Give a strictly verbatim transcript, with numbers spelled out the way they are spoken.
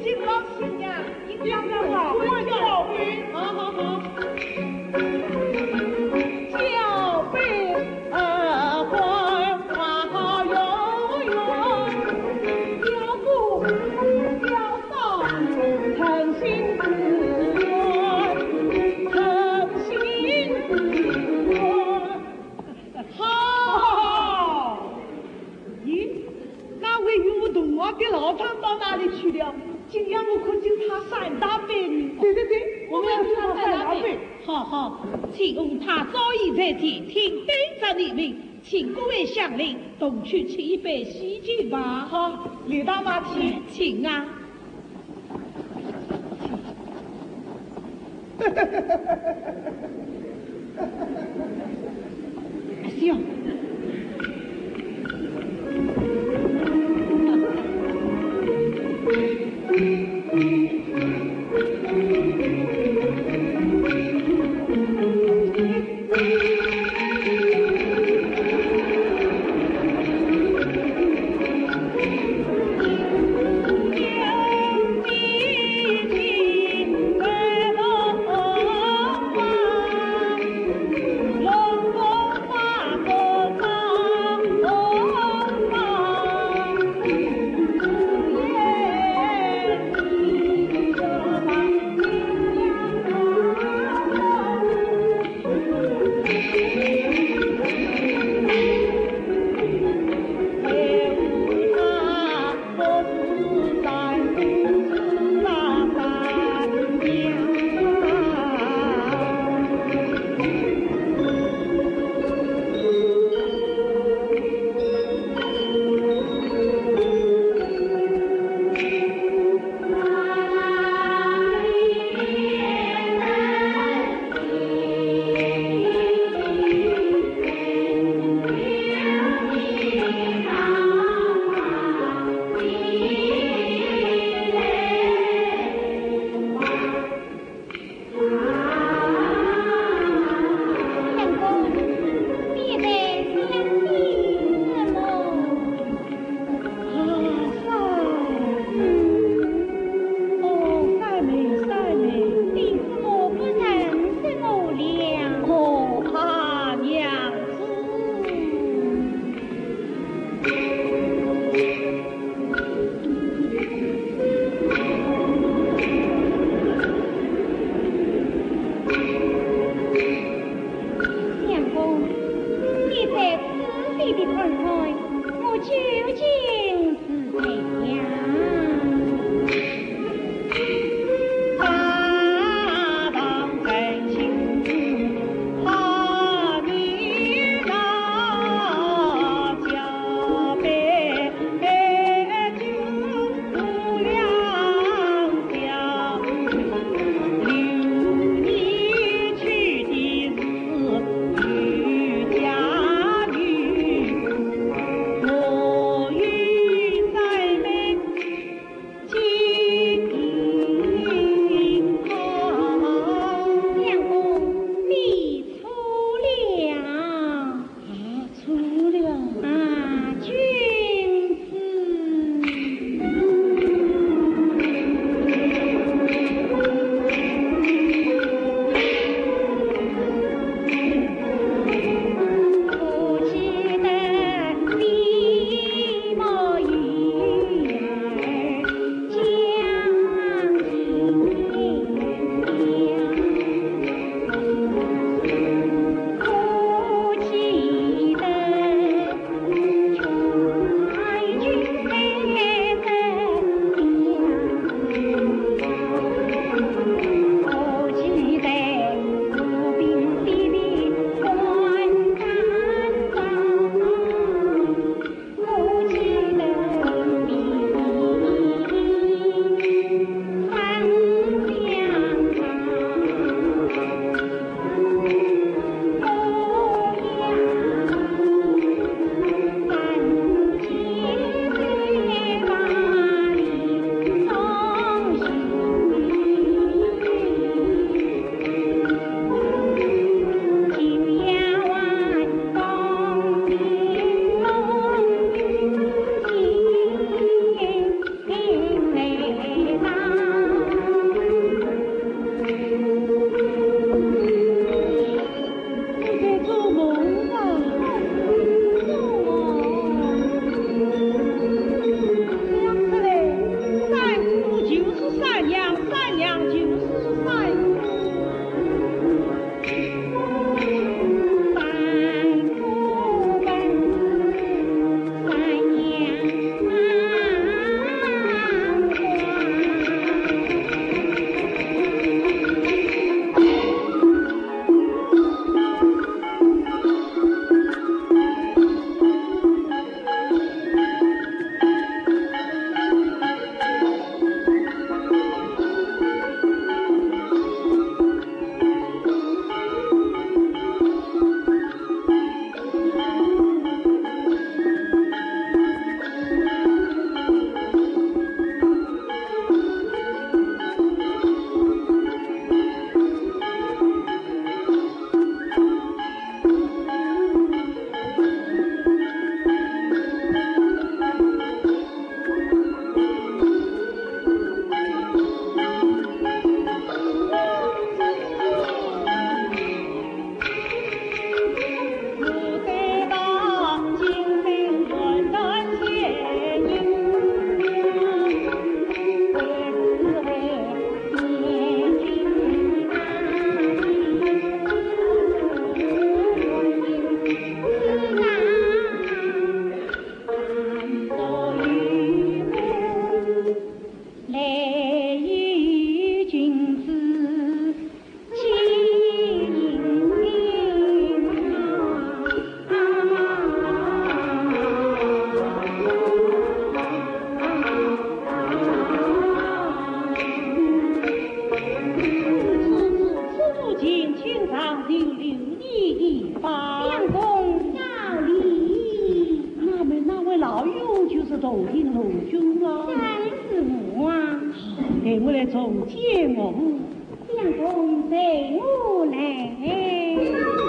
新郎新娘，你们两个啊，快叫。好，好，好。叫杯啊，欢欢好哟哟，叫歌叫道，称心自愿，称心自愿。好。咦，那位与我同行的老张到哪里去了？今夜我看见他三大杯呢。对对对，我们要去找三大杯。好好，请问他早已在前厅等着你们，请各位乡邻同去吃一杯喜酒吧。好，李大妈请。请啊。哎呦！重听罗军吗？三是父王。待我来重见岳父。相公随我来。